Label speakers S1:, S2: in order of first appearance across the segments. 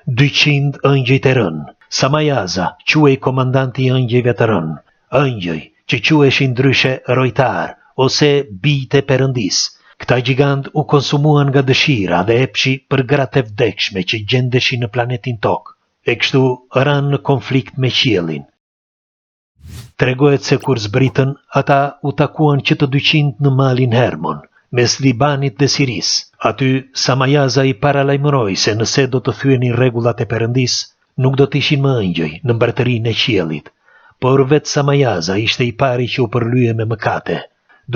S1: 200 ëngjëjt e rënë. Samajaza quhej komandanti i ëngjëjve të rënë, ëngjëj që quheshin ndryshe rojtarë ose bijtë e Perëndisë. Këta gjigandë u konsumuan nga dëshira dhe epshi për gratë e vdekshme që gjendeshin në planetin Tokë, e kështu ranë në konflikt me qiellin. Tregohet se kur zbritën, ata u takuan që të 200 në malin Hermon, mes Libanit dhe Sirisë. Aty, Samajaza i paralajmëroi se nëse do të thyenin rregullat e Perëndisë, nuk do të ishin më ëngjëj në mbretërinë e qiellit. Por vetë Samajaza ishte i pari që u përlye me mëkate,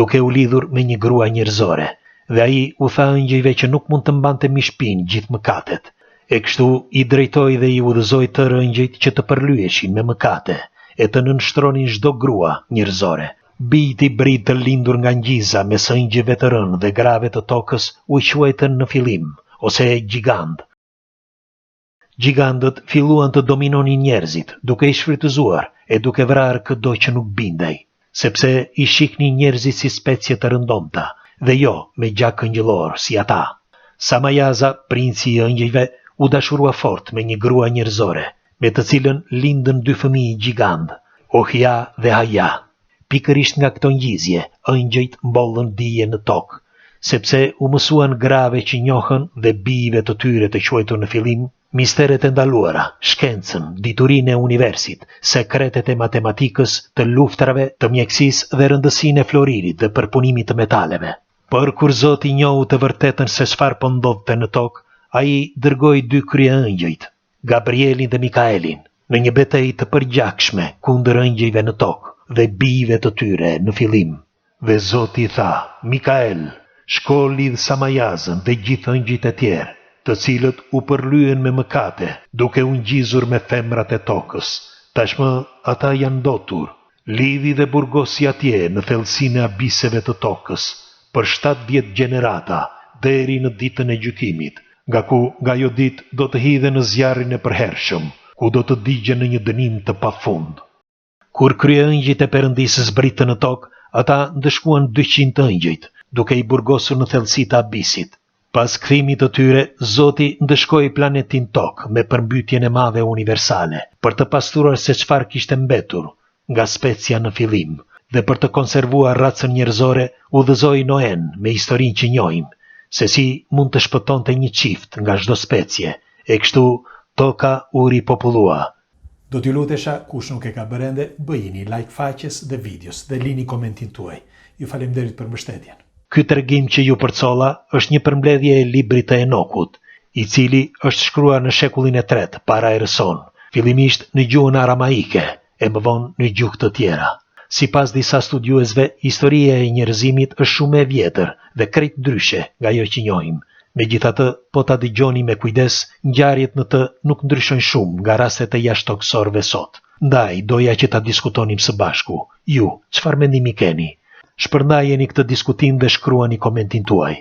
S1: duke u lidhur me një grua njerëzore, dhe ai u tha ëngjëjve që nuk mund të mbante mbi shpinë gjithë mëkatet. E kështu i drejtoi dhe i udhëzoi tërë ëngjëjt që të përlyeshin me mëkate e të nënshtronin çdo grua njerëzore. Bijtë hibridë të lindur nga ngjiza mes ëngjëjve të rënë dhe grave të tokës u quajtën Nefilim, ose gjigandë. Gjigandët filluan të dominonin njerëzit, duke i shfrytëzuar e duke vrarë këdo që nuk bindej, sepse i shihnin njerëzit si specie të rëndomta dhe jo me gjak ëngjëllor si ata. Samajaza, princi i ëngjëjve, u dashurua fort me një grua njerëzore, me të cilën lindën dy fëmijë gjigandë, Ohia dhe Haia. Pikërisht nga këto ngjizje, ëngjëjt mbollën dije në tokë, sepse u mësuan grave që njohën dhe bijve të tyre të quajtur Nefilim, misteret e ndaluara, shkencën, diturinë e universit, sekretet e matematikës, të luftërave, të mjekësisë dhe rëndësinë e floririt dhe përpunimit të metaleve. Por kur Zoti njohu të vërtetën se çfarë po ndodhte në tokë, ai dërgoi dy kryeëngjëjt, Gabrielin dhe Mikaelin, në një betejë të përgjakshme kundër ëngjëjve në tokë dhe bijve të tyre Nefilim. Dhe Zoti i tha, Mikael, shko lidh Samajazën dhe gjithë ëngjëjt e tjerë, të cilët u përlyen me mëkate, duke u ngjizur me femrat e tokës. Tashmë ata janë ndotur, Lidhi dhe burgosi atje në thellësinë e abiseve të tokës, për 70 gjenerata, deri në ditën e gjykimit, nga ku nga ajo ditë do të hidhen në zjarrin e përhershëm, ku do të digjen në një dënim të pafund. Kur kryeëngjëjt e Perëndisë zbritën në tokë, ata ndëshkuan 200 ëngjëjt, duke i burgosur në thellësi të abisit. Pas kthimit të tyre, Zoti ndëshkoi planetin Tokë me përmbytjen e madhe universale, për të pastruar se çfarë kishte mbetur nga specia Nefilim, dhe për të konservuar racën njerëzore, udhëzoi Noen me historinë që njohim, se si mund të shpëtonte një çift nga çdo specie, e kështu Toka u ripopullua.
S2: Do t'ju lutesha, kush nuk e ka bërë ende, bëjini like faqes dhe videos dhe lini komentin tuaj. Ju faleminderit për mbështetjen.
S1: Ky tregim që ju përcolla është një përmbledhje e librit të Enokut, i cili është shkruar në shekullin e tretë para erës sonë, fillimisht në gjuhën aramaike e më vonë në gjuhë të tjera. Sipas disa studiuesve, historia e njerëzimit është shumë e vjetër dhe krejt ndryshe nga ajo që njohim. Megjithatë, po ta dëgjoni me kujdes, ngjarjet në të nuk ndryshojnë shumë nga rastet e jashtëtokësorëve sot. Ndaj, doja që ta diskutonim së bashku. Ju, çfarë mendimi keni? Shpërndajeni këtë diskutim dhe shkruani komentin tuaj.